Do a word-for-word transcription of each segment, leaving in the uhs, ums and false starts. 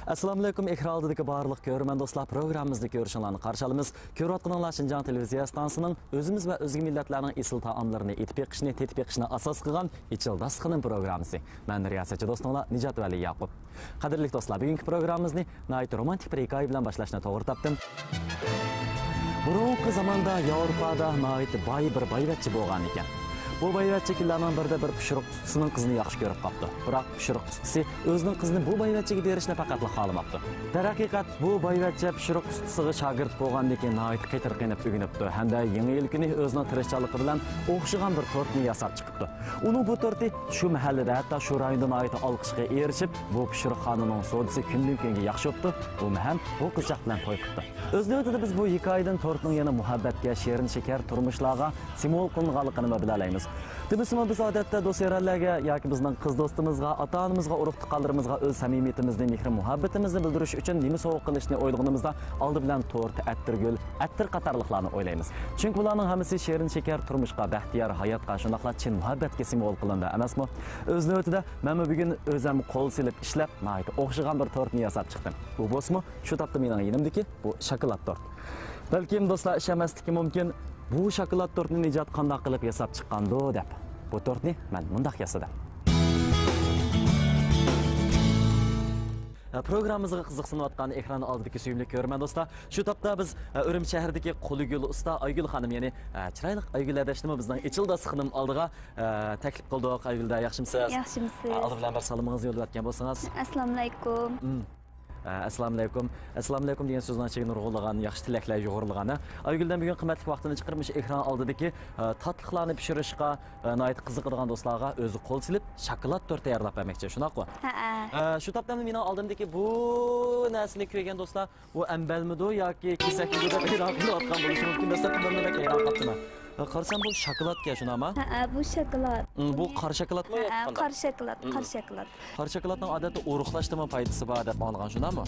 ئەسسالامۇئەلەيكۇم، ئېكران ئالدىدىكى بارلىق كۆرۈرمەن دوستلار، پروگراممىمىزنى كۆرۈشۈڭلارنى قارشى ئالىمىز. كۆرۈۋاتقىنىڭلار شىنجاڭ تېلېۋىزىيە ئىستانسىسىنىڭ ئۆزىمىز ۋە ئۆزگە مىللەتلەرنىڭ ئېسىل تائاملىرىنى ئېتىپ بېقىشنى، تېتىپ بېقىشنى ئاساس قىلغان ئېچىل داستىخىنىم پروگراممىسى. مەن رىياسەتچى دوستۇڭلار نىجات ۋەلى ياقۇپ. قەدىرلىك دوستلار، بۈگۈنكى پروگراممىمىزنى ناھايىتى رومانتىك بىر ھېكايە بىلەن باشلاشنى توغرا تاپتىم. بۇرۇنقى زاماندا ياۋروپادا ناھايىتى باي بىر بايۋەچچە بولغان ئىكەن. بۇ بايۋەچچە كۈنلەرنىڭ بىرىدە بىر پىشۇرۇق ئۇستىسىنىڭ قىزىنى ياخشى كۆرۈپ قاپتۇ. بىراق پىشۇرۇق ئۇستىسى ئۆزىنىڭ قىزىنى بۇ بايۋەچچىگە بېرىشنى پەقەتلا خالىماپتۇ. دەرھەقىقەت، بۇ بايۋەچچە پىشۇرۇق ئۇستىسىغا شاگىرت بولغاندىن كېيىن ناھايىتى قېتىرقىنىپ ئۆگىنىپتۇ ھەمدە يېڭى يىل كۈنى ئۆزىنىڭ تىرىشچانلىقى بىلەن ئوخشىغان بىر تورتنى ياساپ چىقىپتۇ. ئۇنىڭ بۇ تورتى شۇ مەھەللىدە، ھەتتا شۇ رايوندا ناھايىتى ئالقىشقا ئېرىشىپ، بۇ پىشۇرۇقخانىنىڭ سودىسى كۈندىن-كۈنگە ياخشى بوپتۇ. ئۇمۇ ھەم بۇ قىزچاق بىلەن توي قىپتۇ. ئۆز نۆۋىتىدە بىز بۇ ھېكايىدىن تورتنىڭ يەنە مۇھەببەتكە، شېرىن شېكەر تۇرمۇشلارغا سىمۋول قىلىنغانلىقىنىمۇ بىلەلەيمىز. دېمىسىمۇ، بىز ئادەتتە دوست-يارەنلەرگە ياكى بىزنىڭ قىز دوستىمىزغا، ئاتا-ئانىمىزغا، ئۇرۇق-تۇغقانلىرىمىزغا ئۆز سەمىمىيىتىمىزنى، مېھرى-مۇھەببىتىمىزنى بىلدۈرۈش ئۈچۈن نېمە سوۋغا قىلىشنى ئويلىغىنىمىزدا، ئالدى بىلەن تورت، ئەتىرگۈل، ئەتىر قاتارلىقلارنى ئويلايمىز. چۈنكى بۇلارنىڭ ھەممىسى شېرىن شېكەر تۇرمۇشقا، بەختىيار ھاياتقا، شۇنداقلا چىن مۇھەببەتكە سىمۋول قىلىنىدۇ ئەمەسمۇ؟ ئۆز نۆۋىتىدە مەنمۇ بۈگۈن ئۆزۈم قول سېلىپ ئىشلەپ، ناھايىتى ئوخشىغان بىر تورتنى ياساپ چىقتىم. بۇ بولسىمۇ شۇ تاپتا مېنىڭ يېنىمدىكى بۇ شاكىلات تورت. بەلكىم دوستلار ئىشەنمەسلىكى مۇمكىن، بۇ شاكىلات تورتنى نىجات قانداق قىلىپ ياساپ چىققاندۇ دەپ. بۇ تورتنى مەن مۇنداق ياسىدىم. پروگراممىمىزغا قىزىقسىنىۋاتقان ئېكران ئالدىدىكى سۆيۈملۈك كۆرۈرمەن دوستلار، شۇ تاپتا بىز ئۈرۈمچى شەھىرىدىكى قولىگۈل ئۇستا ئايگۈل خانىم، يەنى چىرايلىق ئايگۈل ھەدەشنىمۇ بىزنىڭ ئېچىل داستىخىنىم ئالدىغا تەكلىپ قىلدۇق. ئايگۈلدە، ياخشىمسىز؟ ياخشىمسىز؟ ئالدى بىلەن بىر سالىمىڭىزنى يوللاپ ئۆتكەن بولسىڭىز. ئەسسالامۇئەلەيكۇم. ئەسسالامۇئەلەيكۇم. ئەسسالامۇئەلەيكۇم دېگەن سۆزنىڭ ئىچىگە نۇرغۇنلىغان ياخشى تىلەكلەر يۇغۇرۇلغان. ئايگۈلدىن بۈگۈن قىممەتلىك ۋاقتىنى چىقىرىپ مۇشۇ ئېكران ئالدىدىكى تاتلىقلارنى پىشۇرۇشقا ناھايىتى قىزىقىدىغان دوستلارغا ئۆزى قول سېلىپ شاكىلات تورت تەييارلاپ بەرمەكچى، شۇنداققۇ؟ ھەئە. شۇ تاپتا مېنىڭ ئالدىمدىكى بۇ نەرسىنى كۆرگەن دوستلار، ئۇ ئەمبەلمىدۇ ياكى كېسەكمىدۇ دەپ ھەيران قېلىۋاتقان بولۇشى مۇمكىن. دەسلەپتە مەنمۇ بەك ھەيران قاپتىمەن. قارىسام بۇ شاكىلاتكەن، شۇنداقما؟ ھەئە، بۇ شاكىلات. بۇ قارا شاكىلاتمۇ ياكى قانداق؟ قارا شاكىلات، قارا شاكىلات. قارا شاكىلاتنىڭ ئادەتتە ئورۇقلاشتىمۇ پايدىسى بار دەپ ئاڭلىغان، شۇنداقمۇ؟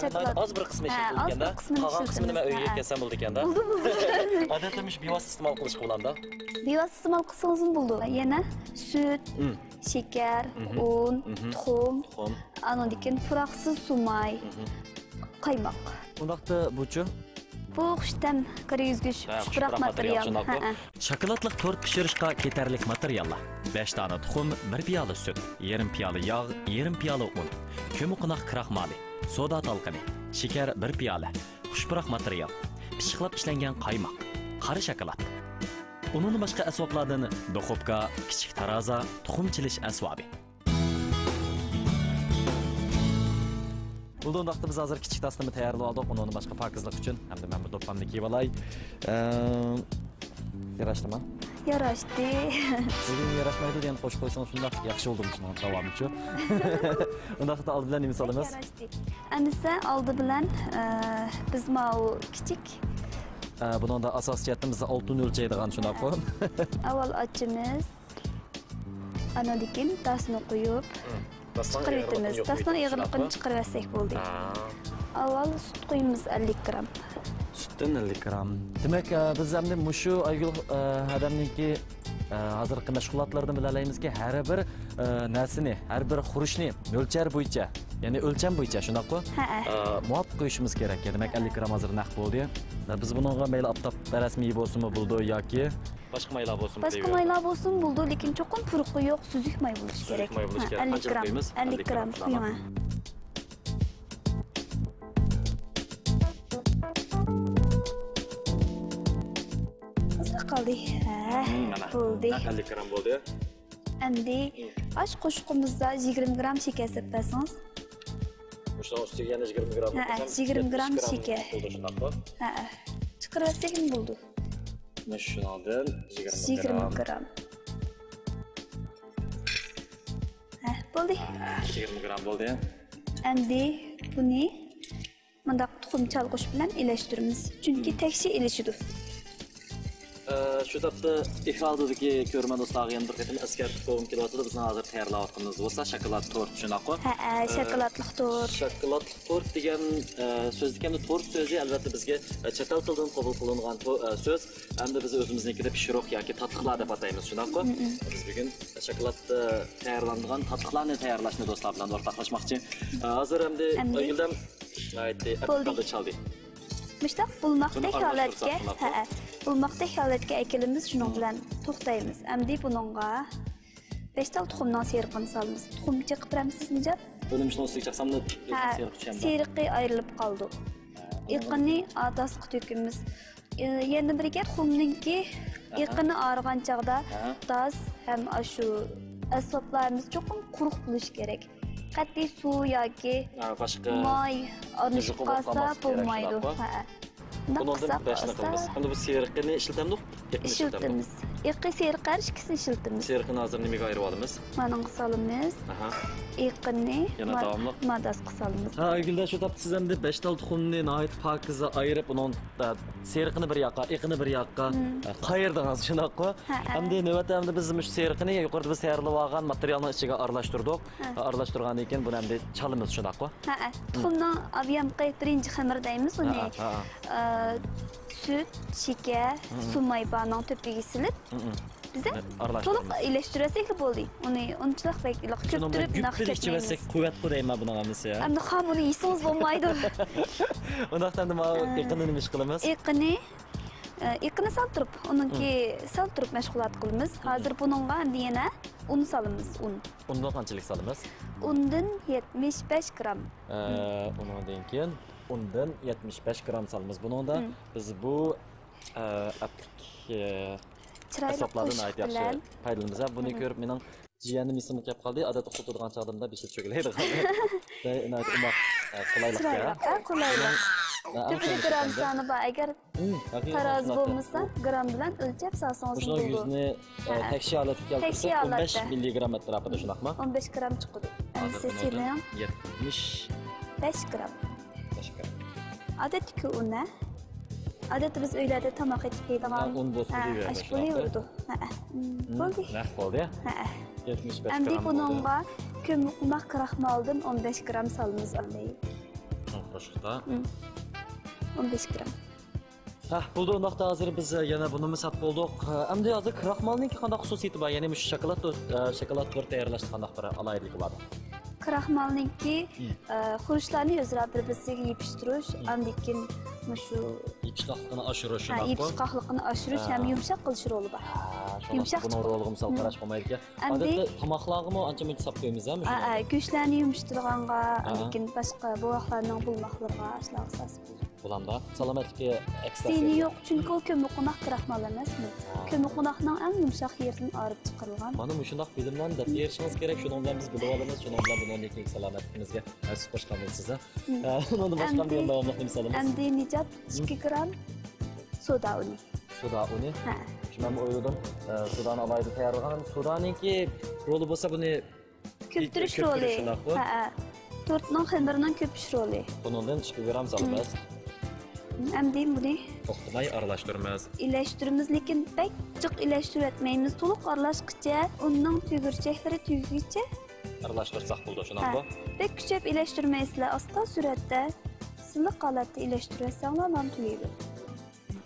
شاكىلات. ئاز بىر قىسمى ئىشلىتىلىدىكەن-دە. قالغان قىسمىنى مەن ئۆيگە يەتكەزسەم بولىدىكەن-دە. بولىدۇ، بولىدۇ. ئادەتتە مۇشۇ بىۋاسىتە ئىستېمال قىلىشقا بولامدا؟ بىۋاسىتە ئىستېمال قىلسىڭىزمۇ بولىدۇ. يەنە سۈت، شېكەر، ئۇن، تۇخۇم، ئاندىن كېيىن پۇراقسىز سۇماي، قايماق. ئۇنداقتا بۇچۇ؟ بۇ خۇشتەم كىرگۈزگۈچ، خۇش پۇراق ماتېرىيال. شاكىلاتلىق تورت پىشۇرۇشقا كېتەرلىك ماتېرىياللار: بەش دانە تۇخۇم، بىر پىيالە سۈت، يېرىم پىيالە ياغ، يېرىم پىيالە ئۇن، كۆممىقوناق كراخمالى، سودا تالقىنى، شېكەر بىر پىيالە، خۇش پۇراق ماتېرىيال، پىششىقلاپ ئىشلەنگەن قايماق، قارا شاكىلات. ئۇنىڭدىن باشقا ئەسۋابلاردىن دۇخوپكا، كىچىك تارازا، تۇخۇم چېلىش ئەسۋابى. بولدى، ئۇنداقتا بىز ھازىر كىچىك تاستىمۇ تەييارلىۋالدۇق. ئۇنىڭدىن باشقا پاكىزلىق ئۈچۈن ھەمدە مەنمۇ دوپپامنى كىيىۋالاي. ئە، ياراشتىمۇ؟ ياراشتى. بۈگۈن ياراشمايدۇ دېگەن قوشۇپ قويسىڭىز شۇنداق ياخشى بولدى شۇنىڭ داۋامىچۇ. ئۇنداقتا ئالدى بىلەن نېمە سالىمىز؟ ياراشتى. ئەمىسە ئالدى بىلەن، ئە، بىز ماۋۇ كىچىك. ئە، بۇنىڭدا ئاساسىي جەھەتتىن بىز ئالتۇن ئۆلچەيدىغان، شۇنداققۇ؟ ئاۋۋال ئاچىمىز. ئانىڭدىن كېيىن تاسنى قويۇپ، چىقىرىۋېتىمىز. تاسنىڭ ئېغىرلىقىنى چىقىرىۋەتسەك بولدى. ئاۋۋال سۈت قويىمىز، ئەللىك گرام. سۈتتىن ئەللىك گرام. دېمەك، ئە، بىز ئەمدى مۇشۇ ئايگۈل، ئە، ھەدەمنىڭكى، ئە، ھازىرقى مەشغۇلاتلىرىدىن بىلەلەيمىزكى، ھەر بىر، ئە، نەرسىنى، ھەر بىر خۇرۇچنى مۆلچەر بويىچە، يەنى ئۆلچەم بويىچە، شۇنداققۇ؟ ھەئە. ئە، مۇۋاپىق قويۇشىمىز كېرەك. دېمەك، ئەللىك گرام ھازىر نەق بولدى. بىز بۇنىڭغا مەيلى ئاپتاپپەرەس مېيى بولسىمۇ بولىدۇ ياكى باشقا مايلار بولسىمۇ بولىدۇ. باشقا مايلار بولسىمۇ بولىدۇ، لېكىن چوقۇم پۇرىقى يوق، سۈزۈك ماي بولۇشى كېرەك. سۈزۈك ماي بولۇشى كېرەك. ئەللىك گرام قويۇڭ. ئازراق قالدى. ھە، بولدى. ئەللىك گرام بولدى. ئەمدى ئاش قوشۇقىمىزدا يىگىرمە گرام شېكەر سېلىپ بەرسىڭىز. مۇشۇنىڭ ئۈستىگە يەنە يىگىرمە گرام. ھە، يىگىرمە گرام شېكەر. بولدى، شۇنداقمۇ؟ ھە، چىقىرىۋەتسەكمۇ بولىدۇ. مۇشۇنىڭدىن يىگىرمە گرام. ھە، بولدى. يىگىرمە گرام بولدى. ئەمدى بۇنى مۇنداق تۇخۇم چالغۇچ بىلەن ئېلىشتۇرىمىز. چۈنكى تەكشى ئېلىشىدۇ. ئە، شۇ تاپتا ئېكران ئالدىدىكى كۆرۈرمەن دوستلارغا يەنە بىر قېتىم ئەسكەرتىپ قويغۇم كېلىۋاتىدۇ، بىزنىڭ ھازىر تەييارلاۋاتقىنىمىز بولسا شاكىلات تورت، شۇنداققۇ؟ ھەئە، شاكىلاتلىق تورت. شاكىلاتلىق تورت دېگەن سۆزدىكى، ئەمدى تورت سۆزى ئەلۋەتتە بىزگە چەت ئەل تىلىدىن قوبۇل قىلىنغان سۆز. ئەمدى بىز ئۆزىمىزنىڭكىدە پىشۇرۇق ياكى تاتلىقلار دەپ ئاتايمىز، شۇنداققۇ؟ بىز بۈگۈن شاكىلاتتا تەييارلانغان تاتلىقلارنى تەييارلاشنى دوستلار بىلەن ئورتاقلاشماقچى. ھازىر ئەمدى ئەمدى ئايگۈلدەم، ھايتى، بولدى. ئەپتىكالدا چالدى. مۇشتاق بولماقتەك ھالەتكە، ھەئە، بولماقتەك ھالەتكە ئەكېلىمىز، شۇنىڭ بىلەن توختايمىز. ئەمدى بۇنىڭغا بەش تال تۇخۇمنىڭ سېرىقىنى سالىمىز. تۇخۇم چېقىپ بېرەمسىز، نىجات؟ بۇنى مۇشۇنىڭ ئۈستىگە چاقساملا ھە، سېرىق چۈشەمدۇ؟ سېرىقى ئايرىلىپ قالىدۇ. ئېقىنى ئاتاسقا تۆكىمىز. ئى، يەنە بىر گەپ، تۇخۇمنىڭكى ئېقىنى ئارىغان چاغدا داس ھەم ئاشۇ ئەسۋابلىرىمىز چوقۇم قۇرۇق بولۇشى كېرەك. قەتئىي سۇ ياكى ماي ئارىلىشىپ قالسا بولمايدۇ. ھە. بۇنىڭدىن بەشنى قىلىمىز. ئەمدى بۇ سېرىقىنى ئىشلىتەمدۇق؟ ئېقىنى ئىشلىتەمدۇق؟ ئىشلىتىمىز. ئېقى سېرىق ھەر ئىككىسىنى ئىشلىتىمىز. سېرىقىنى ھازىر نېمىگە ئايرىۋالىمىز؟ مانىڭغا سالىمىز. ئېقىنى يەنە داۋاملىق ماداسقا سالىمىز. ھە، ئايگۈلدە شۇ تاپتا سىز ئەمدى بەش تال تۇخۇمنى ناھايىتى پاكىزە ئايرىپ، ئۇنىڭ سېرىقىنى بىر ياققا، ئېقىنى بىر ياققا قايردىڭىز، شۇنداققۇ؟ ھە. ئەمدى نۆۋەتتە ئەمدى بىز مۇشۇ سېرىقىنى يۇقىرىدا بىز تەييارلىۋالغان ماتېرىيالنىڭ ئىچىگە ئارىلاشتۇردۇق. ئارىلاشتۇرغاندىن كېيىن بۇنى ئەمدى چالىمىز، شۇنداققۇ؟ ھە. تۇخۇمنىڭ ئاۋىيامقى بىرىنچى خېمىر دەيمىز ئۇنى. ھە، ھە. ئە، سۈت، شېكەر، سۇ ماي بارنىڭ تۆپىگە سېلىپ، بىز تولۇق ئارىلاشتۇرىمىز. ئىلەشتۈرۈۋەتسەكلا بولدى. ئۇنى ئۇنچىلىق بەك كۆپتۈرۈپ نەق ئىچىۋەتمەيمىز. قۇۋۋەتقۇ دەيمەن بۇنىڭ ھەممىسى، ھە؟ ئەمدى خام ئۇنى يېسىڭىز بولمايدۇ. ئۇنداقتا ئەمدى ماۋۇ ئېقىننى نېمە ئىش قىلىمىز؟ ئېقىنى، ئە، ئېقىنى سال تۇرۇپ، ئۇنىڭكى سال تۇرۇپ مەشغۇلات قىلىمىز. ھازىر بۇنىڭغا ئەمدى يەنە ئۇن سالىمىز، ئۇن. ئۇندىن قانچىلىك سالىمىز؟ ئۇندىن يەتمىش بەش گرام. ئە، ئۇنىڭدىن كېيىن ئۇندىن يەتمىش بەش گرام سالىمىز. بۇنىڭدا بىز بۇ، ئە، ئەپلىك، ئە، چىرايلىق ئەسۋابلاردىن قوشۇق ناھايىتى ياخشى پايدىلىنىمىز. بۇنى كۆرۈپ مېنىڭ جىيەنىم ئېسىمگە كەپ قالدى. ئادەتتە ئۇخلاپ تۇرىدىغان چاغدا بىشىپ چۆگىلەيدىغان. ناھايىتى ئوماق، ئە، قولايلىق. چىرايلىق، ھە، قولايلىق. تۆپىدە گرام سانى بار. ئەگەر تارازى بولمىسا، گرام بىلەن ئۆلچەپ سالسىڭىز بولىدۇ. مۇشۇنىڭ يۈزىنى، ئە، تەكشى ھالەتكە كەلتۈرسەك، ئون بەش مىللىگرام ئەتراپىدا، شۇنداقمۇ؟ ئون بەش گرام چىقىدۇ. ئەمدى سىلەڭ. يەتمىش بەش گرام. بەش گرام. ئادەتتىكى ئۇن، ھە؟ ئادەتتە بىز ئۆيلەردە تاماق ئېتىپ يەيدىغان ئۇن بولسا بولۇۋېرىدۇ. ھە، بولدى. نەق بولدى. ھە. يەتمىش بەش گرام بولدى. ئەمدى بۇنىڭغا كۆممىقوناق كراخمالدىن ئون بەش گرام سالىمىز ئەمدى. قوشۇقتا. ئون بەش گرام. ھە، بولدى، ئۇنداقتا ھازىر بىز يەنە بۇنىمۇ سەپ بولدۇق. ئەمدى ھازىر كراخمالنىڭكى قانداق خۇسۇسىيىتى بار؟ يەنى مۇشۇ شاكىلات تور-، ئە، شاكىلات تورت تەييارلاشتا قانداق بىر ئالاھىدىلىكى بار؟ كراخمالنىڭكى، ئە، خۇرۇچلارنى ئۆزئارا بىر-بىرسىگە يېپىشتۇرۇش، ئاندىن كېيىن مۇشۇ يېپىشقاقلىقىنى ئاشۇرۇش، ھە، شۇنداققۇ؟ يېپىشقاقلىقىنى ئاشۇرۇش ھەم يۇمشاق قىلىشى رولى بار. ھە، شۇنداق. يۇمشاق بۇنىڭ رولىغىمۇ سەل قاراشقا بولمايدىكەن. ئەمدى ئادەتتە تاماقلارغىمۇ ئانچە-مۇنچە ساپ قويىمىز، ھە، مۇشۇنى؟ ھە، ھە، گۆشلەرنى يۇمشىتىدىغانغا، ئاندىن كېيىن باشقا بوۋاقلارنىڭ بولماقلىرىغا، شۇلارغا ساس بولىدۇ. بولامدا؟ سالامەتلىككە ئەكس تەسىر. زىيىنى يوق، چۈنكى ئۇ كۆممىقوناق كراخمال ئەمەسمۇ. ھە. كۆممىقوناقنىڭ ئەڭ يۇمشاق يېرىدىن ئايرىپ چىقىرىلغان. مانا مۇشۇنداق بىلىملەرنى دەپ بېرىشىڭىز كېرەك، شۇنىڭ بىلەن بىز بىلىۋالىمىز، شۇنىڭ بىلەن بۇنىڭدىن كېيىنكى سالامەتلىكىمىزگە ھەسسە قوشقان بولىسىز، ھە؟ ھە، ئۇنىڭدىن باشقا ئەمدى داۋاملىق نېمە سالىمىز؟ ئەمدى نىجات ئىككى گرام سودا ئۇنى. سودا ئۇنى؟ ھە. شۇ مەنمۇ ئويلىدىم، ئە، سودانى ئالاھىدە تەييارلىغان. سودانىڭكى رولى بولسا بۇنى كۆپتۈرۈش رولى. شۇنداققۇ؟ ھەئە. تورتنىڭ خېمىرىنىڭ كۆپۈش رولى. بۇنىڭدىن ئىككى گرام سالىمىز. ئەمدى بۇنى توختىماي ئارىلاشتۇرىمىز. ئىلەشتۈرىمىز، لېكىن بەك جىق ئىلەشتۈرۈۋەتمەيمىز. تولۇق ئارىلاشقىچە، ئۇننىڭ تۈگۈرچەكلىرى تۈگىگىچە ئارىلاشتۇرساق بولىدۇ، شۇنداققۇ؟ ھە. بەك كۈچەپ ئىلەشتۈرمەيسىلەر، ئاستا سۈرئەتتە سىلىق ھالەتتە ئىلەشتۈرۈۋەتسەڭلار، مانا تۈگىدۇ.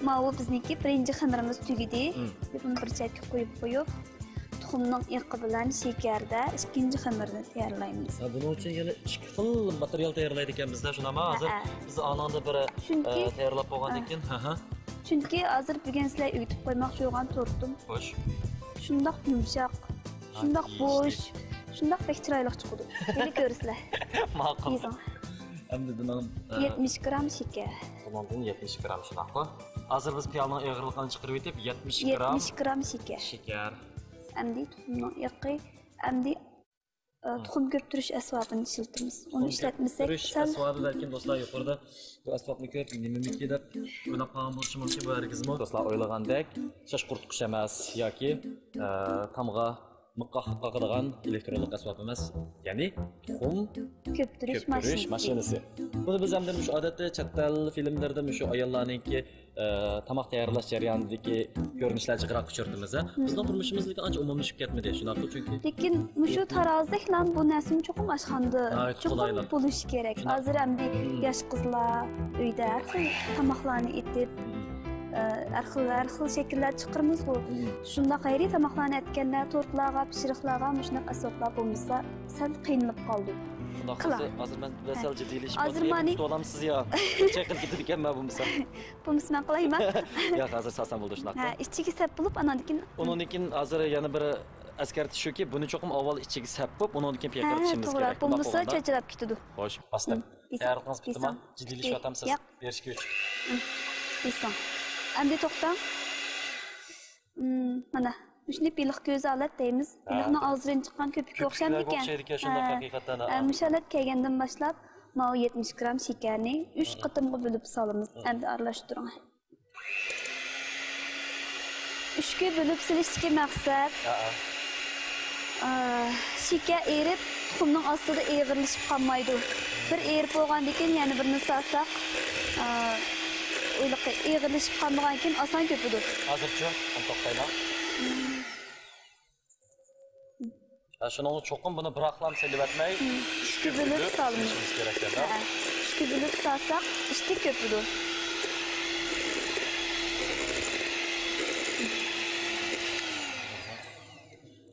ماۋۇ بىزنىڭكى بىرىنچى خېمىرىمىز تۈگىدى. بۇنى بىر چەتكە قويۇپ قويۇپ، تۇخۇمنىڭ ئېقى بىلەن شېكەردە ئىككىنچى خېمىرنى تەييارلايمىز. ھە، بۇنىڭ ئۈچۈن يەنە ئىككى خىل ماتېرىيال تەييارلايدىكەنمىز-دە، شۇنداقمۇ؟ ھازىر بىز ئانىڭدا بىر، ئە، تەييارلاپ بولغاندىن كېيىن، ھە، ھە. چۈنكى ھازىر بۈگۈن سىلەرگە ئۆگىتىپ قويماقچى بولغان تورتۇم. خوش. شۇنداق يۇمشاق، شۇنداق بوش، شۇنداق بەك چىرايلىق چىقىدۇ. ھېلى كۆرىسىلەر. ماقۇل. يېزىڭ. ئەمدى بۇنىڭ، ئە، يەتمىش گرام شېكەر. بۇنىڭدىن يەتمىش گرام شۇنداققۇ؟ ھازىر بىز پىيالىنىڭ ئېغىرلىقىنى چىقىرىۋېتىپ، يەتمىش گرام، يەتمىش گرام شېكەر. شېكەر. ئەمدى تۇخۇمنىڭ ئېقى، ئەمدى، ئە، تۇخۇم كۆپتۈرۈش ئەسۋابىنى ئىشلىتىمىز. ئۇنى ئىشلەتمىسەك سەل. تۇخۇم كۆپتۈرۈش ئەسۋابى بەلكىم دوستلار يۇقىرىدا بۇ ئەسۋابنى كۆرۈپ نېمىمىكى دەپ ئويلاپ قالغان بولۇشى مۇمكىن، بۇ ھەرگىزمۇ دوستلار ئويلىغاندەك شاش قۇرۇتقۇچ ئەمەس ياكى، ئە، تامغا تاماققا قاقىدىغان ئېلېكترونلۇق ئەسۋاب ئەمەس، يەنى تۇخۇم كۆپتۈرۈش كۆپتۈرۈش ماشىنىسى. ماشىنىسى. بۇنى بىز ئەمدى مۇشۇ ئادەتتە چەت ئەل فىلىملىرىدا مۇشۇ ئاياللارنىڭكى، ئە، تاماق تەييارلاش جەريانىدىكى كۆرۈنۈشلەر جىقراق ئۇچرىتىمىز. بىزنىڭ تۇرمۇشىمىزدىكى ئانچە ئومۇملىشىپ كەتمىدى، شۇنداققۇ؟ چۈنكى لېكىن مۇشۇ تارازىدەكلا بۇ نەرسىنى چوقۇم ئاشخانىدا ناھايىتى چوقۇم قولايلىق. بولۇشى كېرەك. شۇنداق. ھازىر ئەمدى ياش قىزلار ئۆيدە ھەر خىل تاماقلارنى ئېتىپ، ئە، ھەر خىل، ھەر خىل شەكىللەر چىقىرىمىزغۇ. شۇنداق غەيرىي تاماقلارنى ئەتكەندە، تورتلارغا، پىشۇرۇقلارغا مۇشۇنداق ئەسۋابلار بولمىسا، سەل قىينىلىپ قالدۇق. شۇنداق قىلا. بولسا، ھازىر مەن دەل سەل جىددىيلىشىپ ھازىر قالدىم. مانى ئۇستىلامسىز يا؟ چايقىلىپ كېتىدىكەنمەن بولمىسا. بولمىسا مەن قىلايمەن. ياق، ھازىر سالسام بولىدۇ شۇنداققۇ. ھە، ئىچىگە سەپ بولۇپ، ئاناندىن كېيىن. ئۇنىڭدىن كېيىن ھازىر يەنە بىر ئەسكەرتىش شۇكى، بۇنى چوقۇم ئاۋۋال ئىچىگە سەپ بولۇپ، ئۇنىڭدىن كېيىن ھە، پىيقىرىتىشىمىز توغرا. كېرەك. بۇنداق بولمىسا بولغاندا چاچراپ كېتىدۇ. خوش، باستىم. تەييارلىقىڭىز پۈتتىمۇ؟ جىددىيلىشىۋاتامسىز؟ ياق. بېرىشكە ئۈچ. ئېسىڭ. ئەمدى توختاڭ. مم، مانا، مۇشۇنى بېلىق كۆزى ھالەت دەيمىز. ھە. بېلىقنىڭ ئاغزىدىن چىققان كۆپۈككە كۆپۈكلەرگە ئوخشايدىكەن. ئوخشايدىكەن، شۇنداق ھە. ھەقىقەتەن، ھە، ھە. مۇشۇ ھالەتكە كەلگەندىن باشلاپ، ماۋۇ يەتمىش گرام شېكەرنى ئۈچ قېتىمغا بۆلۈپ سالىمىز. ھە. ئەمدى ئارىلاشتۇرۇڭ. ئۈچكە بۆلۈپ سېلىشتىكى مەقسەت، ھە، ھە. ئا، شېكەر ئېرىپ، تۇخۇمنىڭ ئاستىدا ئېغىرلىشىپ قالمايدۇ. بىر ئېرىپ بولغاندىن كېيىن يەنە بىرنى سالساق، ئا، ئېغىرلىشىپ قالمىغاندىن كېيىن ئاسان كۆپىدۇ. ھازىرچۇ؟ قېنى توختايلا. ھە، شۇنىڭغا چوقۇم بۇنى بىراقلا سېلىۋەتمەي، ئۈچكە بۆلۈپ سالىمىز. سېلىشىمىز كېرەك ئەمەسمۇ؟ ھە، ئۈچكە بۆلۈپ سالساق، ئىشتىك كۆپىدۇ.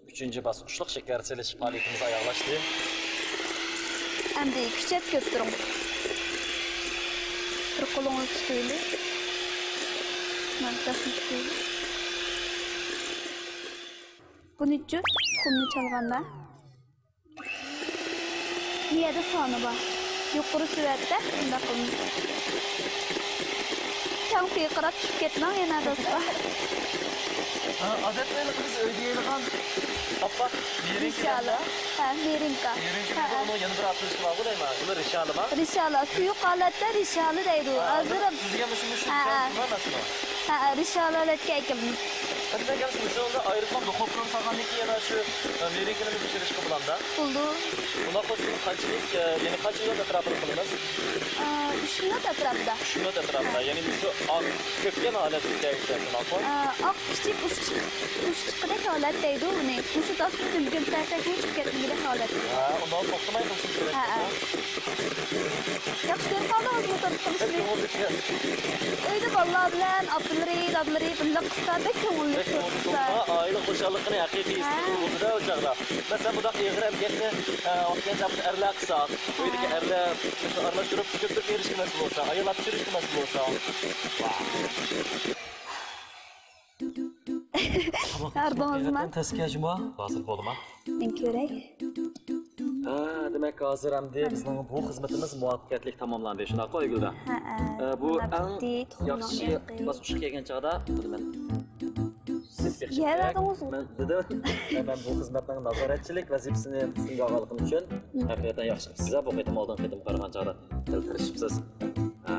ئۈچىنچى باسقۇچلۇق شېكەر سېلىش پائالىيىتىمىز ئاياغلاشتى. ئەمدى كۈچەپ كۆپتۈرۈڭ. بىر قولىڭىزنى تۇتۇۋېلىڭ. مانا، دەسنى تۇتۇۋېلىڭ. بۇنىچۇ؟ تۇخۇمنى چالغاندا. بۇ يەردە سانى بار. يۇقىرى سۈرئەتتە شۇنداق قىلىمىز. كەڭ پىرقىراپ چۈشۈپ كەتمەڭ يەنە، دوستلار. ھە، ئادەتتە بىز ئۆيدە يەيدىغان ئاپئاق مېرىنكىدەن رىشالە. ھە، مېرىنكا. مېرىنكىنىڭ ھە، ھە. ئۇنىڭ يەنە بىر ئاتىلىشى بارغۇ دەيمەن. بۇنى رىشالىما؟ رىشالە، سۇيۇق ھالەتتە رىشالە دەيدۇ. ھە، ھازىر سۈزگەن مۇشۇ، مۇشۇ ھە، ھە. رىشالە دەيمەن مەن سېنى. ھە، ھە، رىشالە ھالەتكە ئەكىلىمىز. ھەدىمەن گەپ شۇ، شۇنىڭدا ئايرىقلام دۇخوپكىغا سالغاندىن كېيىن يەنە شۇ، ئە، مېرىنكىنى پىشۇرۇشقا بولامدا؟ بولىدۇ. بۇنداق بولسا قانچىلىك، ئە، يەنى قانچە مىنۇت ئەتراپىدا قىلىمىز؟ ئە، ئۈچ مىنۇت ئەتراپىدا. ئۈچ مىنۇت ئەتراپىدا. ھە. يەنى مۇشۇ ئاق كۆپكەن ھالەتتە ئىكەن، شۇنداققۇ؟ ئە، ئاق كىچىك ئۇچ چىق-، ئۇچ چىققۇدەك ھالەت دەيدۇ بۇنى. مۇشۇ داستىنى دۈمگۈن تەرسەكنى چۈشۈپ كەتمىگۈدەك ھالەت. ھە، ئۇنداق توختىماي قىلىشىمىز كېرەك. ھە، ھە. ياخشى كۆرۈپ قالدىڭىزمۇ تورت قىلىشنى؟ بەك كۆڭۈللۈك. ئۆيدە بالىلار بىلەن ئاپىلىرى، دادىلىرى بىللە قىلسا بەك كۆڭۈللۈك تورت قىلسا. ئائىلە خۇشاللىقىنى ھەقىقىي ھە. ھېس قىلىدۇ دە ئۇ چاغدا. مەسىلەن، بۇنداق ئېغىر ئەمگەكنى، ئە، ۋاقتىدا ئەرلەر قىلسا، ھە. ئۆيدىكى ئەرلەر شۇ ئارىلاشتۇرۇپ كۆپتۈرۈپ بېرىشكە مەسئۇل بولسا، ئاياللار پىشۇرۇشقا مەسئۇل بولسا. ھاردىڭىزمۇ؟ تەسكە جۇما. ھازىر بولدىما؟ مەن كۆرەي. ھە، دېمەك، ھازىر ئەمدى بىزنىڭ بۇ خىزمىتىمىز مۇۋەپپەقىيەتلىك تاماملاندى. شۇنداققۇ، ئۆيگۈلدە؟ ھەئە. ئە، بۇ ئەڭ ياخشى باسقۇچقا كەلگەن چاغدا، بۇنى مەن سىز يەۋەردىڭىزمۇ؟ مەن دېدىم. مەن بۇ خىزمەتنىڭ نازارەتچىلىك ۋەزىپىسىنى ئۈستۈمگە ئالغانلىقىم ئۈچۈن ھەقىقەتەن ياخشى قىپسىز. بۇ قېتىم ئالدىنقى قېتىمغا قارىغان چاغدا دەل تىرىشىپسىز. ھە.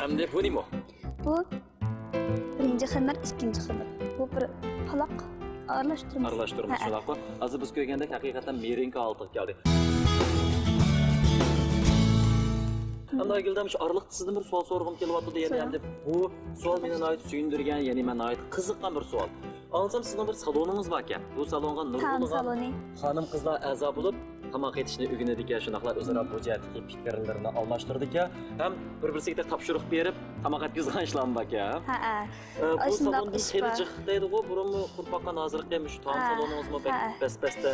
ئەمدى بۇ نېمە؟ بۇ بىرىنچى خېمىر، ئىككىنچى خېمىر. بۇ بىر پالاق ئارىلاشتۇرمىسى. ئارىلاشتۇرمىسى، ھەئە. شۇنداققۇ. ھازىر بىز كۆرگەندەك ھەقىقەتەن مېرىنكا ھالىتىگە كەلدى. ئەمدى ئايگۈلدىن شۇ ئارىلىقتا سىزدىن بىر سوئال سورىغۇم كېلىۋاتىدۇ. يەنى سوراڭ. ئەمدى بۇ سوئال مېنى ناھايىتى سۆيۈندۈرگەن، يەنى مەن ناھايىتى قىزىققان بىر سوئال. ئاڭلىسام، سىزنىڭ بىر سالونىڭىز باركەن. بۇ سالونغا تائام نۇرغۇنلىغان سالونى. خانىم-قىزلار ئەزا بولۇپ، تاماق ئېتىشنى ئۆگىنىدىكەن، شۇنداقلا ئۆزئارا بۇ جەھەتتىكى پىكىرلىرىنى ئالماشتۇرىدىكەن ھەم بىر-بىرسىگە تاپشۇرۇق بېرىپ، تاماق ئەتكۈزىدىغان ئىشلارمۇ باركەن. ھەئە. ئە، بۇ ئاشۇنداق سالوندىن ئىش خېلى بار. جىق دەيدىغۇ، بۇرۇنمۇ قۇرۇپ باققان، ھازىرقى مۇشۇ تائام ھە، سالونىڭىزمۇ بەك ھە. بەس-بەستە،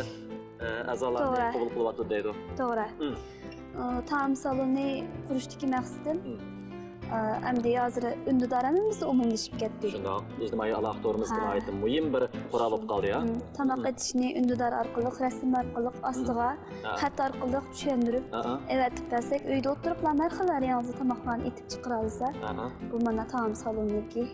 ئە، ئەزالارنى توغرا. قوبۇل قىلىۋاتىدۇ دەيدۇ. توغرا. مم. ئە، تائام سالونى قۇرۇشتىكى مەقسىتىم، مم. ئە، ئەمدى ھازىر ئۈندىدار ھەممىمىزدە ئومۇملىشىپ كەتتى. شۇنداق. ئىجتىمائىي ئالاقە تورىمىزدا ھە. ناھايىتى مۇھىم بىر قورال بولۇپ قالدى، يا؟ مم. تاماق مم. ئېتىشنى ئۈندىدار ئارقىلىق، رەسىم ئارقىلىق، ئاستىغا ھە. خەت ئارقىلىق چۈشەندۈرۈپ ھە. ئەۋەتىپ بەرسەك، ئۆيدە ئولتۇرۇپلا ھەر خىل ۋارىيانتتا تاماقلارنى ئېتىپ چىقىرالىسا، ھە. بۇ مانا تائام سالونىدىكى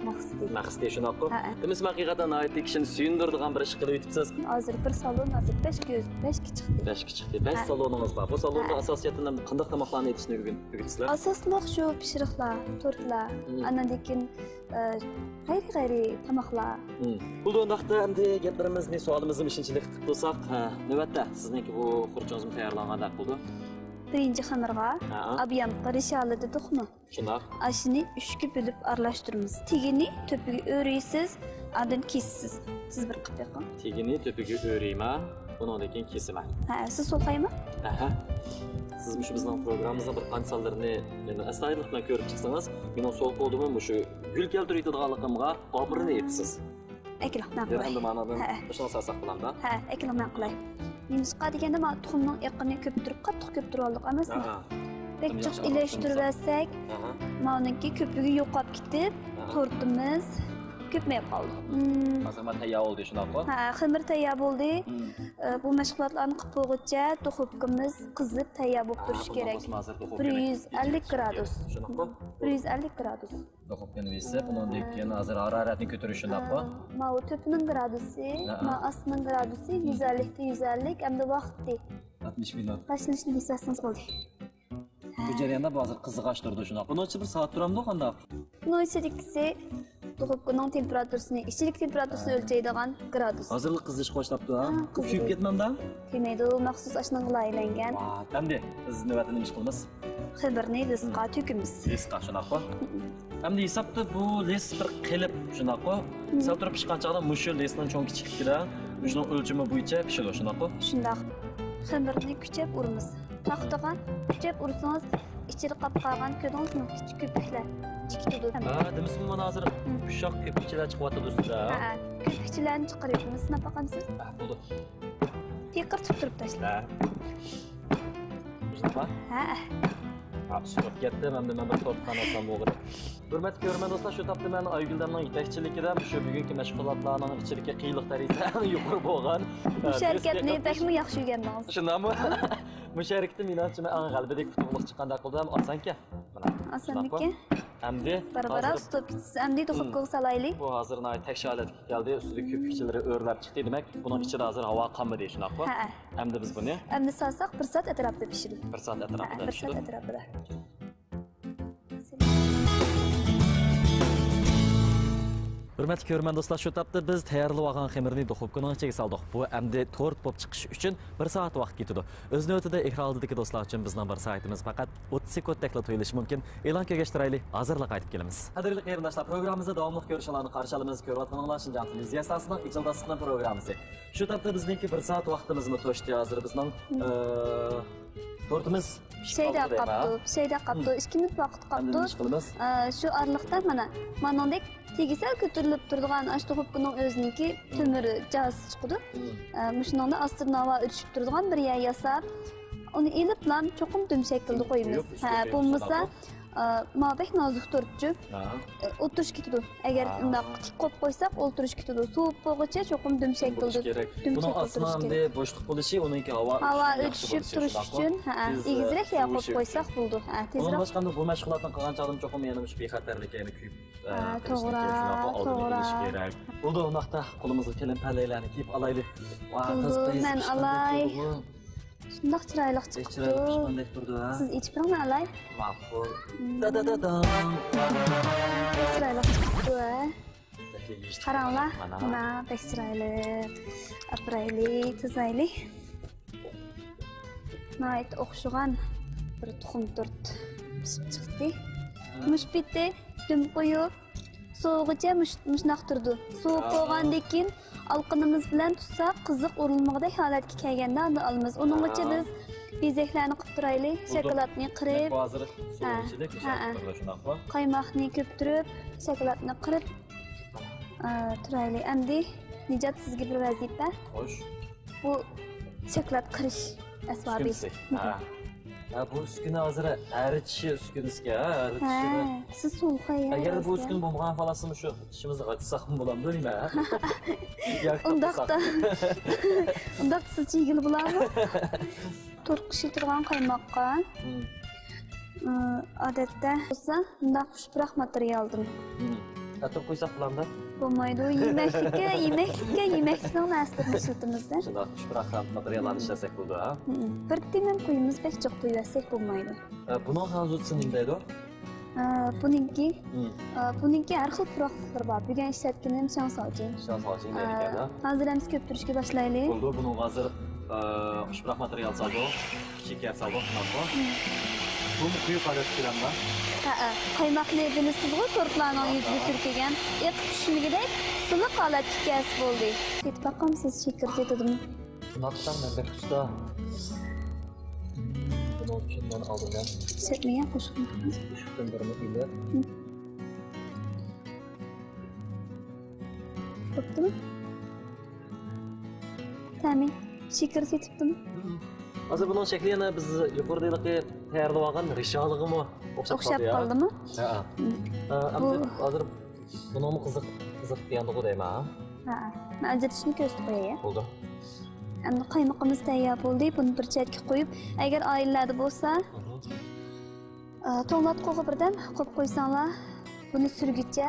مەقسىتى. مەقسىتى شۇنداققۇ؟ ھەئە. دېمىسىمۇ، ھەقىقەتەن ناھايىتى كىشىنى سۆيۈندۈرىدىغان بىر ئىش قىلىۋېتىپسىز. ھازىر بىر سالون، ھازىر بەشكە، بەشكە چىقتى. بەشكە چىقتى. بەش ھەئە. سالونىڭىز بار. بۇ سالوندا ھەئە. ئاساسىيەتەن قانداق تاماقلارنى ئېتىشنى ئۆگىنىپ، ئۆگىتىسىلەر؟ ئاساسلىق شۇ پىششىقلار، تورتلار، مم. ئاندىن كېيىن، ئە، غەيرىي، غەيرىي تاماقلار. مم. بولدى، ئۇنداقتا ئەمدى گەپلىرىمىزنى، سوئالىمىزنى مۇشۇنچىلىك قىلىپ تۇرساق، ھە، نۆۋەتتە سىزنىڭكى بۇ خۇرجۇنىڭىزمۇ تەييارلانغاندەك بولدى. بىرىنچى خېمىرغا ھە. ئابىيامقا رىشالە دېدۇقمۇ؟ شۇنداق. ئاشۇنى ئۈچكە بۆلۈپ ئارىلاشتۇرىمىز. تېگىنى تۆپىگە ئۆرۈيسىز، ئاندىن كېسىسىز. سىز بىر قىلىپ بېقىڭ. تېگىنى تۆپىگە ئۆرۈيمەن، ئۇنىڭدىن كېيىن كېسىمەن. ھە، سىز سولخايمۇ؟ ئەھە. سىز مۇشۇ بىزنىڭ پروگراممىمىزنىڭ بىر قانچە سانلىرىنى، يەنى ئەستايىدىللىق بىلەن كۆرۈپ چىقسىڭىز، مېنىڭ سولخاپ بولدىمۇ، مۇشۇ گۈل كەلتۈرۈۋېتىدىغانلىقىمغا ئاپىرىن ئېيتىسىز. ئەكېلىڭ، ماڭا قوي. ئەمدى مانا ھە. مۇشۇنى سالساق بولامدا؟ ھە، ئەكېلىڭ، ماڭا قوي. نېمىشقا دېگەندە، مانا تۇخۇمنىڭ ئېقىنى كۆپتۈرۈپ، قاتتىق كۆپتۈرۈۋالدۇق ئەمەسمۇ؟ ئاھا. بەك جىق ئىلەشتۈرۈۋەتسەك، ئاھا. مانىڭكى كۆپۈكى يوقاپ كېتىپ، ئاھا. تورتىمىز كۆپمەي قالدى. مم. ھازىر مانا تەييار بولدى، شۇنداققۇ؟ ھە، خېمىر تەييار بولدى. مم. ئە، بۇ مەشغۇلاتلارنى قىلىپ بولغۇچە، دۇخوپكىمىز قىزىپ تەييار بولۇپ تۇرۇشى كېرەك. بىر يۈز ئەللىك گرادۇس. شۇنداققۇ؟ بىر يۈز ئەللىك گرادۇس. دۇخوپكىنى بېسىپ، ئۇنىڭدىن كېيىن ھازىر ھارارەتنى كۆتۈرۈش، شۇنداققۇ؟ ئە، ماۋۇ تۆپنىڭ گرادۇسى، ھە. ماۋۇ ئاستىنىڭ گرادۇسى، مم. يۈز ئەللىكتە يۈز ئەللىك، ئەمدى ۋاقتى. ئاتمىش مىنۇت. باشلىنىشنى بېسىۋەتسىڭىز بولدى. بۇ جەرياندا بۇ ھازىر قىزىغاچ تۇرىدۇ، شۇنداق. بۇنىڭ ئىچىدە بىر سائەت تۇرامدۇ، قانداق؟ بۇنىڭ ئىچىدىكىسى دۇخوپكىنىڭ تېمپېراتۇرىسىنى، ئىچىدىكى تېمپېراتۇرىسىنى ھە. ئۆلچەيدىغان گرادۇس. ھازىرلا قىزىشقا باشلاپتۇ، ھە؟ ھە، قىزىدى. كۆيۈپ كەتمەمدۇ؟ كۆيمەيدۇ، مەخسۇس ئاشۇنىڭغىلا ئايلانغان. ۋاھ، ئەمدى بىز نۆۋەتتە نېمە ئىش قىلىمىز؟ خېمىرنى لىسقا تۆكىمىز. لىسقا، شۇنداققۇ؟ ئەمدى ھېسابتا بۇ لىس بىر قېلىپ، شۇنداققۇ؟ مم. سەل تۇرۇپ پىشقان چاغدا مۇشۇ لىسنىڭ چوڭ كىچىكلىكىدە، مۇشۇنىڭ ئۆلچىمى بويىچە پىشىدۇ، شۇنداققۇ؟ شۇنداق. خېمىرنى كۈچەپ ئۇرىمىز. تاختىغا كۈچەپ ئۇرسىڭىز، ئىچىدە قاپ قالغان، كۆردىڭىزمۇ، كىچىك كۆپۈكلەر چىقىدۇ. ھە، دېمىسىمۇ مانا ھازىر مم. ئۇششاق كۆپۈكچىلەر چىقىۋاتىدۇ ئۈستىدە. ھە، كۆپۈكچىلەرنى چىقىرىۋېتىمىز، سىناپ باقامسىز؟ ھە، بولدى. پىقىرتىپ تۇرۇپ تاشلاڭ. ھە. مۇشۇنداقمۇ؟ ھە. ھە، سۈرۈپ كەتتىم، ئەمدى مەن بىر تورتخانا ئاچسام بولغۇدەك. ھۆرمەتلىك كۆرۈرمەن دوستلار، شۇ تاپتا مەن ئايگۈلدەمنىڭ يېتەكچىلىكىدە مۇشۇ بۈگۈنكى مەشغۇلاتلارنىڭ ئىچىدىكى قىيىنلىق دەرىجىسى ئەڭ يۇقىرى بولغان، مۇشۇ ئە، ھەرىكەتنى بەكمۇ ياخشى ئۆگەندىڭىز. شۇنداقمۇ؟ مۇشۇ ھەرىكىتى مېنىڭچە ئەڭ غەلىبىدىكى ئۇتۇقلۇق چىققاندەك قىلدى ھەم ئاسانكەن. مانا، ئاسانمىكەن؟ شۇنداققۇ؟ ئەمدى بارا-بارا ھازىر ئۇتۇپ كېتىسىز. ئەمدى دۇخوپكىغا سالايلى. بۇ ھازىر ناھايىتى تەكشى ھالەتكە كەلدى. ئۈستىدىكى كۆپۈكچىلىرى ئۆرلەپ چىقتى. دېمەك، بۇنىڭ ئىچىدە ھازىر ھاۋا قالمىدى، شۇنداققۇ؟ ھەئە. ئەمدى بىز بۇنى ئەمدى سالساق، بىر سائەت ئەتراپىدا پىشىدۇ. بىر سائەت ئەتراپىدا ھەئە، بىر سائەت پىشىدۇ. ئەتراپىدا. ھۆرمەتلىك كۆرۈرمەن دوستلار، شۇ تاپتا بىز تەييارلىۋالغان خېمىرنى دۇخوپكىنىڭ ئىچىگە سالدۇق. بۇ ئەمدى تورت بولۇپ چىقىشى ئۈچۈن بىر سائەت ۋاقىت كېتىدۇ. ئۆز نۆۋىتىدە ئېكران ئالدىدىكى دوستلار ئۈچۈن بىزنىڭ بىر سائىتىمىز پەقەت ئوتتۇز سېكۇنتتەكلا تۇيۇلۇشى مۇمكىن. ئېلان كۆرگەچ تۇرايلى، ھازىرلا قايتىپ كېلىمىز. قەدىرلىك قېرىنداشلار، پروگراممىمىزنى داۋاملىق كۆرۈشۈڭلارنى قارشى ئالىمىز. كۆرۈۋاتقىنىڭلار شىنجاڭ تېلېۋىزىيە ئىستانسىسىنىڭ ئىجىل داستىخىنى پروگراممىسى. شۇ تاپتا بىزنىڭكى بىر سائەت ۋاقتىمىزمۇ توشتى. ھازىر بىزنىڭ، ئى، تورتىمىز پىشىپ شەيدە قالدى دەيمەن. قاپتۇ، شەيدە قاپتۇ. مم. ئىككى مىنۇت ۋاقىت ئەمدى قاپتۇ. نېمە ئىش قىلىمىز؟ ئە، شۇ ئارىلىقتا مانا مانىڭدەك تېگى سەل كۆتۈرۈلۈپ تۇرىدىغان ئاشۇ دۇخوپكىنىڭ ئۆزىنىڭكى تۆمۈر جازىسى چىقىدۇ. مم. ئە، مۇشۇنىڭدا ئاستىدىن ھاۋا ئۆتۈشۈپ تۇرىدىغان بىر يەر ياساپ، ئۇنى ئېلىپلا چوقۇم دۈم شەكىلدە قويىمىز. قويۇپ، ھە، ئۈستىگە بولمىسا، قويۇپ، ئە، ماۋۇ بەك نازۇك تورتچۇ. ھە. ئە، ئولتۇرۇش كېتىدۇ. ئەگەر ھە. ئۇنداق تىك قويۇپ قويساق، ئولتۇرۇش كېتىدۇ. سوۋۇپ بولغۇچە چوقۇم دۈم شەكىلدە، دۈم شەكىلدە تۇرۇش كېرەك. بۇنىڭ ئاستىنىڭ ئەمدى بوشلۇق بولۇشى، ئۇنىڭكى ھاۋا ھاۋا ئۆتۈشى ياخشى ئۆتۈشۈپ بولۇشى تۇرۇش ئۈچۈن، ھە، تېز، ئېگىزرەك يەر قويۇپ قويساق بولىدۇ. ھە، تېزرەك. ئۇنىڭدىن باشقا بۇ مەشغۇلاتنى قىلغان چاغدىمۇ چوقۇم يەنە مۇشۇ بىخەتەرلىككە يەنە كۆيۈپ، ئە، ھە، قىلىشنى توغرا، كېرەك، شۇنداققۇ؟ ئالدىنى توغرا. ئېلىش كېرەك. بولدى، ئۇنداقتا قولىمىزغا كېلىن پەلەيلەرنى كىيىپ ئالايلى. ۋاھ، بولدى، مەن ئالاي. شۇنداق چىرايلىق چىقىپتۇ. بەك چىرايلىق پىشقاندەك تۇرىدۇ، ھە؟ سىز ئېچىپ بېقىڭ، مەن ئالاي. ماقۇل. مم. دادادادام. بەك چىرايلىق چىقىپتۇ، ھە؟ قاراڭلار، مانا. مانا، بەك چىرايلىق. ئاپىرايلى، تىزايلى. ناھايىتى ئوخشىغان بىر تۇخۇم تورت پىشىپ چىقتى. ھە. مۇشۇ پېتى دۈم قويۇپ، سوۋۇغىچە مۇش-، مۇشۇنداق تۇرىدۇ. سوۋۇپ ھە. بولغاندىن كېيىن ئالقىنىمىز بىلەن تۇتساق، قىزىق ئۇرۇلمىغۇدەك ھالەتكە كەلگەندە ئاندىن ئالىمىز. ئۇنىڭغىچە ھە. بىز بېزەكلەرنى قىلىپ تۇرايلى. بولدى. شاكىلاتنى قىرىپ. ھە. ھە. قايماقنى كۆپتۈرۈپ، شاكىلاتنى قىرىپ، ئە، تۇرايلى. ئەمدى نىجات، سىزگە بىر ۋەزىپە. خوش. بۇ شاكىلات قىرىش ئەسۋابى. ئۈسكۈنىسى. ھە. ھە، بۇ ئۈسكۈنە ھازىر ئەرىتىش ئۈسكۈنىسىكەن، ھە، ئەرىتىش. ھە، سىز سولخاي. ئەگەر بۇ ئۈسكۈنە بولمىغان بولسا، مۇشۇ چىشىمىزنى غاچىساقمۇ بولامدۇ نېمە؟ ئۇنداقتا، ئۇنداقتا سىز چىگىلى بولامۇ؟ تورتقا ئىشلىتىدىغان قايماققا، مم. ئادەتتە بولسا مۇنداق خۇش پۇراق ماتېرىيالدىن. مم. ئەتىر قويساق بولامدا؟ بولمايدۇ. يېمەكلىككە، يېمەكلىككە، يېمەكلىكنىڭ نەرسىلىرىنى ئىشلىتىمىز-دە. شۇنداق، كۈچ بىراق ماتېرىياللارنى ئىشلەتسەك بولىدۇ، ھە؟ ھىم. بىر تېمىم قويىمىز، بەك جىق قويۇۋەتسەك بولمايدۇ. ئە، بۇنىڭ خەنزۇچىسى نېمە دەيدۇ؟ ئە، بۇنىڭكى، ھىم. ئە، بۇنىڭكى ھەر خىل پۇراقلىقلىرى بار. بۈگۈن ئىشلەتكىنىم شياڭساۋجىن. شياڭساۋجىن ئە، دەيدىكەن، ھە؟ ھازىر ئەمسە كۆپتۈرۈشكە باشلايلى. بولىدۇ، بۇنىڭغا ھازىر، ئە، كۈچ بىراق ماتېرىيال سالدۇق. شېكەر سالدۇق، شۇنداقمۇ؟ ھىم. بۇمۇ قويۇق ھالەتتە كېلەمدۇ؟ ھەئە، قايماقنى بىلىسىزغۇ، تورتلارنىڭ يۈزىگە سۈركىگەن، ئېقىپ چۈشمىگۈدەك سىلىق ھالەتكە كەلسە بولدى. تېتىپ باقامسىز، شېكىر تېتىدىمۇ؟ شۇنداقتا مەن بەك ئۇستا. بۇنىڭ ئۈچۈن مەن ئالدىم مەن. ئىشلەتمىگەن قوشۇقنى. قوشۇقتىن بىرنى ئېلىپ. ھىم. بوپتىمۇ؟ تەمى شېكىر تېتىپتىمۇ؟ ھازىر بۇنىڭ شەكلى يەنە بىز يۇقىرىدا ھېلىقى تەييارلىۋالغان رىشالىغىمۇ ئوخشاپ ئوخشاپ قالدى، يا؟ قالدىمۇ؟ ھە. ھىم. ئە، ئەمدى بۇ ھازىر بۇنىڭمۇ قىزىق، قىزىق دېگەندىغۇ دەيمەن، ھە؟ ھە. مەن ئاجرىتىشنى كۆرسىتىپ قوياي. بولدى. ئەمدى قايمىقىمىز تەييار بولدى. بۇنى بىر چەتكە قويۇپ، ئەگەر ئائىلىلەردە بولسا، ئە، توڭلاتقۇغا بىردەم قويۇپ قويساڭلار، بۇنى سۈرگۈچە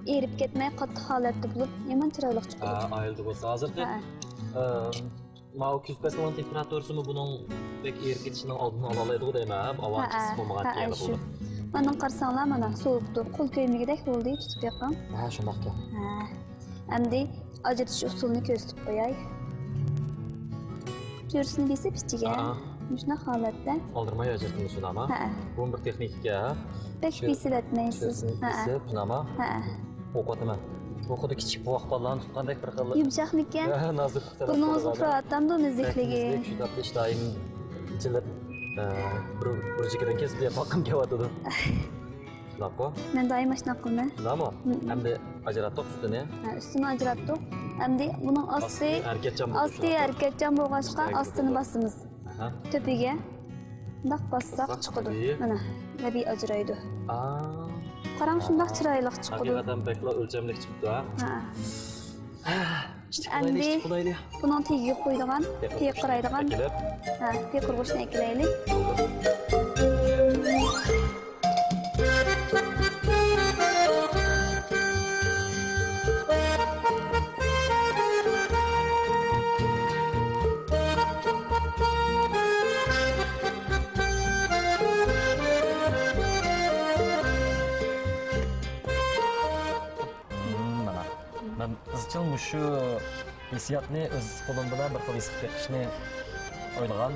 ئېرىپ كەتمەي، قاتتىق ھالەتتە بولۇپ، يامان چىرايلىق چىقىدۇ. ھە، ئائىلىدە بولسا. ھازىرقى، ھە. ئە، ماۋۇ كۈز پەسلىنىڭ تېمپېراتۇرىسىمۇ بۇنىڭ بەك ئېرىپ كېتىشىنىڭ ئالدىنى ئالالايدىغۇ دەيمەن، ھاۋا ھە، ئىسسىق بولمىغان ھە، كېيىنى شۇ. بولۇپ. مانا قارىساڭلار، مانا سوۋۇپتۇ. قول كۆيمىگۈدەك بولدى، تۇتۇپ بېقىڭ. ھە، شۇنداقكەن. ھە. ئەمدى ئاجرىتىش ئۇسۇلىنى كۆرسىتىپ قوياي. چۆرىسىنى بېسىپ ئىچىگە. ھە. مۇشۇنداق ھالەتتە. ئالدىرىماي ئاجرىتىمىز شۇنداقمۇ؟ ھە. بۇمۇ بىر تېخنىكا. بەك چۆ-، بېسىۋەتمەيسىز. چۆرىسىنى ھە. بېسىپ، شۇنداقمۇ؟ ھە. ئوقۇۋاتىمەن. بۇ خۇددى كىچىك بوۋاق بالىلارنى تۇتقاندەك بىر خىل. يۇمشاقمىكەن؟ ھە، نازۇك. بۇنىڭىزغا پۇراۋاتامدۇ نازۇكلۇقى؟ نازۇك، شۇنداق ئىشتىھايىم ئېچىلىپ، ئە، بىر، بىر جىكىدىن كېسىپ يەپ باققۇم كېلىۋاتىدۇ. شۇنداققۇ؟ مەن دائىم ئاشۇنداق قىلىمەن. شۇنداقمۇ؟ مم. ئەمدى ئاجراتتۇق ئۈستىنى. ھە، ئۈستىنى ئاجراتتۇق. ئەمدى بۇنىڭ ئاستى، ئاستى ھەرىكەتچان بولۇپ ئاستى تۇرۇپتۇ. ھەرىكەتچان بولغاچقا، ئاستىنى بولىدۇ. باسىمىز. ئەھە. تۆپىگە. مۇنداق باسساق باسساق چىقىدۇ. تەبىئىي. مانا، تەبىئىي ئاجرايدۇ. ئا. قاراڭ، شۇنداق چىرايلىق چىقىدۇ. ھەقىقەتەن بەكلا ئۆلچەملىك چىقىپتۇ، ھە؟ ھە. ئىشتىك قىلايلى، ئەمدى ئىشتىك قىلايلى. بۇنىڭ تېگىگە قويىدىغان، پىقىرايدىغان. ئەكىلىپ. ھە، پىقىرغۇچنى ئەكىلەيلى. مم، مانا. مەن ئىزچىل مۇشۇ ھېسسىياتنى ئۆز قولۇم بىلەن بىر خىل ھېس قىلىپ بېقىشنى ئويلىغان.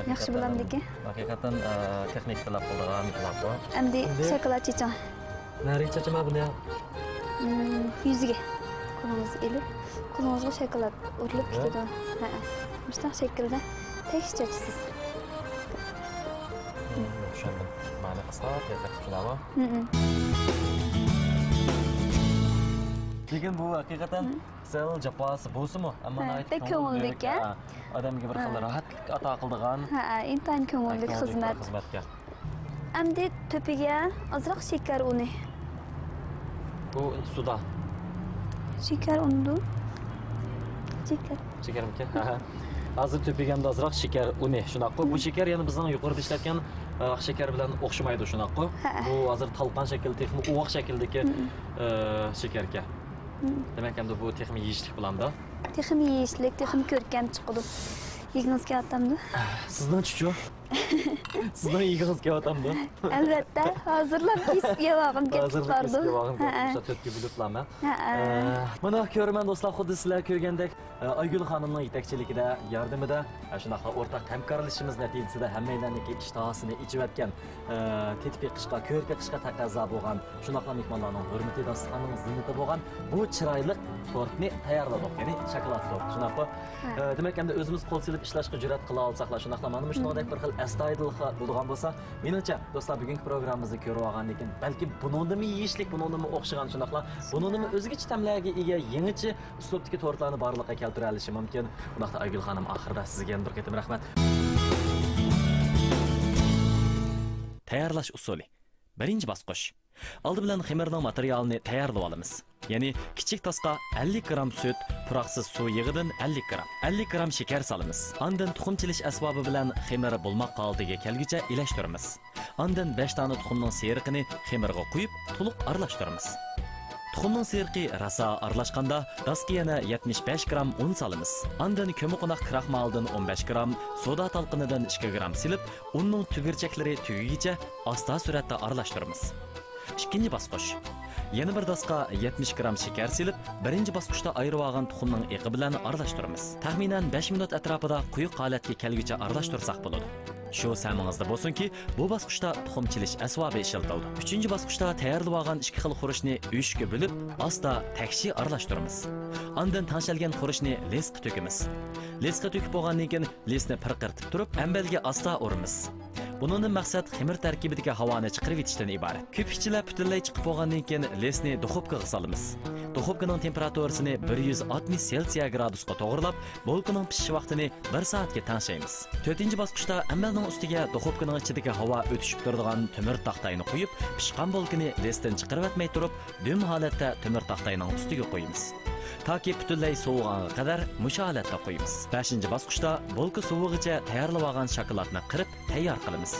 ياخشى بولامدىكىن؟ ھەقىقەتەن، ئە، تېخنىكا تەلەپ قىلىدىغان بولىدۇ. ئەمدى ئەمدى شاكىلات چېچىڭ. نەرىگە چاچىمەن بۇنى؟ مم، يۈزىگە. قولىڭىزنى ئېلىپ، قولىڭىزغا شاكىلات ئۇرۇلۇپ ھە؟ كېتىدۇ. ھە. مۇشۇنداق شەكىلدە تەكشى چاچىسىز. مم، چۈشەندىم. مانا قىسقا تەتقىق قىلىۋا. مم. لېكىن بۇ ھەقىقەتەن مم. سەل جاپاسى بولسىمۇ، ئەمما ھە، ناھايىتى بەك كۆڭۈللۈك، كۆڭۈللۈك، ھە. ئادەمگە بىر خىل ھە. راھەتلىك ئاتا قىلىدىغان، ھە، ئىنتايىن كۆڭۈللۈك ھە، كۆڭۈللۈك خىزمەت. خىزمەتكە. ئەمدى تۆپىگە ئازراق شېكەر ئۇنى. بۇ سۇدا. شېكەر ئۇنىدۇ. شېكەر. شېكەرمىكەن؟ ھە، ھە. ھازىر تۆپىگە ئەمدى ئازراق شېكەر ئۇنى. شۇنداققۇ؟ بۇ مم. شېكەر يەنە بىزنىڭ يۇقىرىدا ئىشلەتكەن، ئە، ئاق شېكەر بىلەن ئوخشىمايدۇ، شۇنداققۇ؟ ھە، ھە. بۇ ھازىر تالقان شەكىلدە، تېخىمۇ ئۇۋاق شەكىلدىكى، مم. ئە، شېكەركەن. مم. دېمەك، ئەمدى بۇ تېخىمۇ يېيىشلىك بولامدۇ؟ تېخىمۇ يېيىشلىك، تېخىمۇ كۆركەم چىقىدۇ. يېگۈڭىز كېلىۋاتامدۇ؟ سىزنىڭچىچۇ؟ سىزنىڭ يېگۈڭىز كېلىۋاتامدۇ؟ ئەلۋەتتە، ھازىرلا بېسىپ يەۋالغۇم كېلىپ تۇرىدۇ. ھازىرلا بېسىپ يەۋالغۇم كېلىپ ھەئە. تۇرۇپتۇ، تۆتكە بۆلۈپلا مەن. ھەئە. ئە، مانا كۆرىمەن دوستلار، خۇددى سىلەر كۆرگەندەك، ئە، ئايگۈل خانىمنىڭ يېتەكچىلىكىدە، ياردىمىدە، ئە، شۇنداقلا ئورتاق ھەمكارلىشىشىمىز نەتىجىسىدە ھەممەيلەننىڭكى ئىشتىھاسىنى ئېچىۋەتكەن، ئە، تېتىپ بېقىشقا، كۆرۈپ بېقىشقا تەقەززا بولغان، شۇنداقلا مېھمانلارنىڭ ھۆرمىتى، داستىخاننىڭ زىننىتى بولغان بۇ چىرايلىق تورتنى تەييارلىدۇق، يەنى شاكىلات تورت، شۇنداققۇ؟ ھە. ئە، دېمەك، ئەمدى ئۆزىمىز قول سېلىپ ئىشلەشكە جۈرئەت قىلالىساقلا، شۇنداقلا مانا مۇشۇنىڭدەك بىر خىل ئەستايىدىللىقى بولىدىغان بولسا، مېنىڭچە، دوستلار، بۈگۈنكى پروگراممىمىزنى كۆرۈۋالغاندىن كېيىن، بەلكىم بۇنىڭدىنمۇ يېيىشلىك، بۇنىڭدىنمۇ ئوخشىغان، شۇنداقلا بۇنىڭدىنمۇ ئۆزگىچە تەملەرگە ئىگە يېڭىچە ئۇسلۇبتىكى تورتلارنى بارلىققا كەلتۈرەلىشى مۇمكىن. بۇنداقتا ئايگۈل خانىم، ئاخىرىدا سىزگە يەنە بىر قېتىم رەھمەت. تەييارلاش ئۇسۇلى. بىرىنچى باسقۇچ. ئالدى بىلەن خېمىرنىڭ ماتېرىيالىنى تەييارلىۋالىمىز. يەنى كىچىك تاسقا ئەللىك گرام سۈت، پۇراقسىز سۇ يېغىدىن ئەللىك گرام، ئەللىك گرام شېكەر سالىمىز. ئاندىن تۇخۇم چېلىش ئەسۋابى بىلەن خېمىر بولماق ھالىتىگە كەلگۈچە ئىلەشتۈرىمىز. ئاندىن بەش دانە تۇخۇمنىڭ سېرىقىنى خېمىرغا قۇيۇپ، تولۇق ئارىلاشتۇرىمىز. تۇخۇمنىڭ سېرىقى راسا ئارىلاشقاندا، داسقا يەنە يەتمىش بەش گرام ئۇن سالىمىز. ئاندىن كۆممىقوناق كراخمالدىن ئون بەش گرام، سودا تالقىنىدىن ئىككى گرام سېلىپ، ئۇننىڭ تۈگۈرچەكلىرى تۈگىگىچە ئاستا سۈرئەتتە ئارىلاشتۇرىمىز. ئىككىنچى باسقۇچ. يەنە بىر داسقا يەتمىش گرام شېكەر سېلىپ، بىرىنچى باسقۇچتا ئايرىۋالغان تۇخۇمنىڭ ئېقى بىلەن ئارىلاشتۇرىمىز. تەخمىنەن بەش مىنۇت ئەتراپىدا قويۇق ھالەتكە كەلگۈچە ئارىلاشتۇرساق بولىدۇ. شۇ سەمىڭىزدە بولسۇنكى، بۇ باسقۇچتا تۇخۇم چېلىش ئەسۋابى ئىشلىتىلىدۇ. ئۈچىنچى باسقۇچتا تەييارلىۋالغان ئىككى خىل خۇرۇچنى ئۈچكە بۆلۈپ، ئاستا تەكشى ئارىلاشتۇرىمىز. ئاندىن تەڭشەلگەن خۇرۇچنى لىسقا تۆكىمىز. لىسقا تۆكۈپ بولغاندىن كېيىن، لىسنى پىرقىرىتىپ تۇرۇپ، ئەمبەلگە ئاستا ئۇرىمىز. بۇنىڭدىن مەقسەت خېمىر تەركىبىدىكى ھاۋانى چىقىرىۋېتىشتىن ئىبارەت. كۆپۈكچىلەر پۈتۈنلەي چىقىپ بولغاندىن كېيىن، لىسنى دۇخوپكىغا سالىمىز. دۇخوپكىنىڭ تېمپېراتۇرىسىنى بىر يۈز ئاتمىش سېلسىيە گرادۇسقا توغرىلاپ، بولكىنىڭ پىشىش ۋاقتىنى بىر سائەتكە تەڭشەيمىز. تۆتىنچى باسقۇچتا ئەمبەلنىڭ ئۈستىگە دۇخوپكىنىڭ ئىچىدىكى ھاۋا ئۆتۈشۈپ تۇرىدىغان تۆمۈر تاختاينى قويۇپ، پىشقان بولكىنى لىستىن چىقىرىۋەتمەي تۇرۇپ، دۈم ھالەتتە تۆمۈر تاختاينىڭ ئۈستىگە قويىمىز. تاكى پۈتۈنلەي سوۋۇغانغا قەدەر مۇشۇ ھالەتتە قويىمىز. بەشىنچى باسقۇچتا بولكا سوۋۇغىچە تەييارلىۋالغان شاكىلاتنى قىرىپ تەييار قىلىمىز.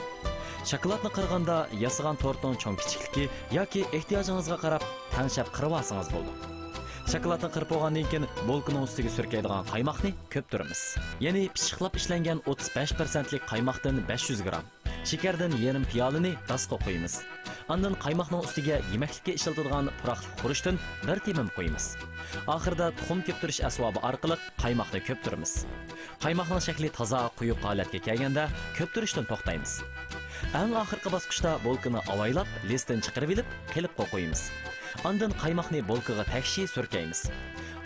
شاكىلاتنى قىرغاندا ياسىغان تورتنىڭ چوڭ كىچىكلىكى ياكى ئېھتىياجىڭىزغا قاراپ تەڭشەپ قىرىۋالسىڭىز بولىدۇ. شاكىلاتنى قىرىپ بولغاندىن كېيىن، بولكىنىڭ ئۈستىگە سۈركەيدىغان قايماقنى كۆپتۈرىمىز. يەنى پىششىقلاپ ئىشلەنگەن ئوتتۇز بەش پىرسەنتلىك قايماقتىن بەش يۈز گرام، شېكەردىن يېرىم پىيالىنى داسقا قويىمىز. ئاندىن قايماقنىڭ ئۈستىگە يېمەكلىككە ئىشلىتىدىغان پۇراقلىق خۇرۇچتىن بىر تېمىم قويىمىز. ئاخىرىدا تۇخۇم كۆپتۈرۈش ئەسۋابى ئارقىلىق قايماقنى كۆپتۈرىمىز. قايماقنىڭ شەكلى تازا قويۇق ھالەتكە كەلگەندە، كۆپتۈرۈشتىن توختايمىز. ئەڭ ئاخىرقى باسقۇچتا بولكىنى ئاۋايلاپ، لىستىن چىقىرىۋېلىپ، قېلىپقا قويىمىز. ئاندىن قايماقنى بولكىغا تەكشى سۈركەيمىز.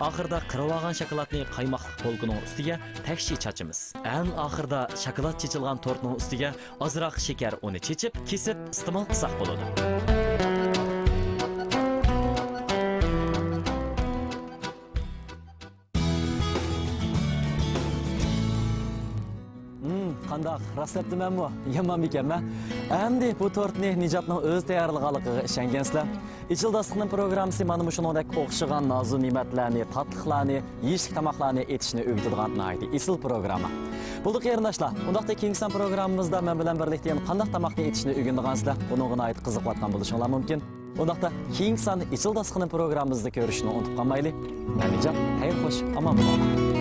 ئاخىرىدا قىرىۋالغان شاكىلاتنى قايماقلىق بولكىنىڭ ئۈستىگە تەكشى چاچىمىز. ئەڭ ئاخىرىدا شاكىلات چېچىلغان تورتنىڭ ئۈستىگە ئازراق شېكەر ئۇنى چېچىپ، كېسىپ ئىستېمال قىلساق بولىدۇ. ھىم، قانداق؟ راست دەپتىمەنمۇ؟ يامان بىكەنمە. ئەمدى بۇ تورتنى نىجاتنىڭ ئۆزى تەييارلىغانلىقىغا ئىشەنگەنسىلەر. ئېچىل داستىخىنىم پروگراممىسى مانا مۇشۇنىڭدەك ئوخشىغان نازۇ نېمەتلەرنى، تاتلىقلارنى، يېيىشلىك تاماقلارنى ئېتىشنى ئۆگىتىدىغان ناھايىتى ئېسىل پروگرامما. بولدى قېرىنداشلار، ئۇنداقتا كېيىنكى سان پروگراممىمىزدا مەن بىلەن بىرلىكتە يەنە قانداق تاماقنى ئېتىشنى ئۆگىنىدىغانسىلەر؟ بۇنىڭغا ناھايىتى قىزىقىۋاتقان بولۇشۇڭلار مۇمكىن. ئۇنداقتا كېيىنكى سان ئېچىل داستىخىنىم پروگراممىمىزدا كۆرۈشۈشنى ئۇنتۇپ قالمايلى. مەن نىجات، خەير خوش، ئامان بولۇڭلار.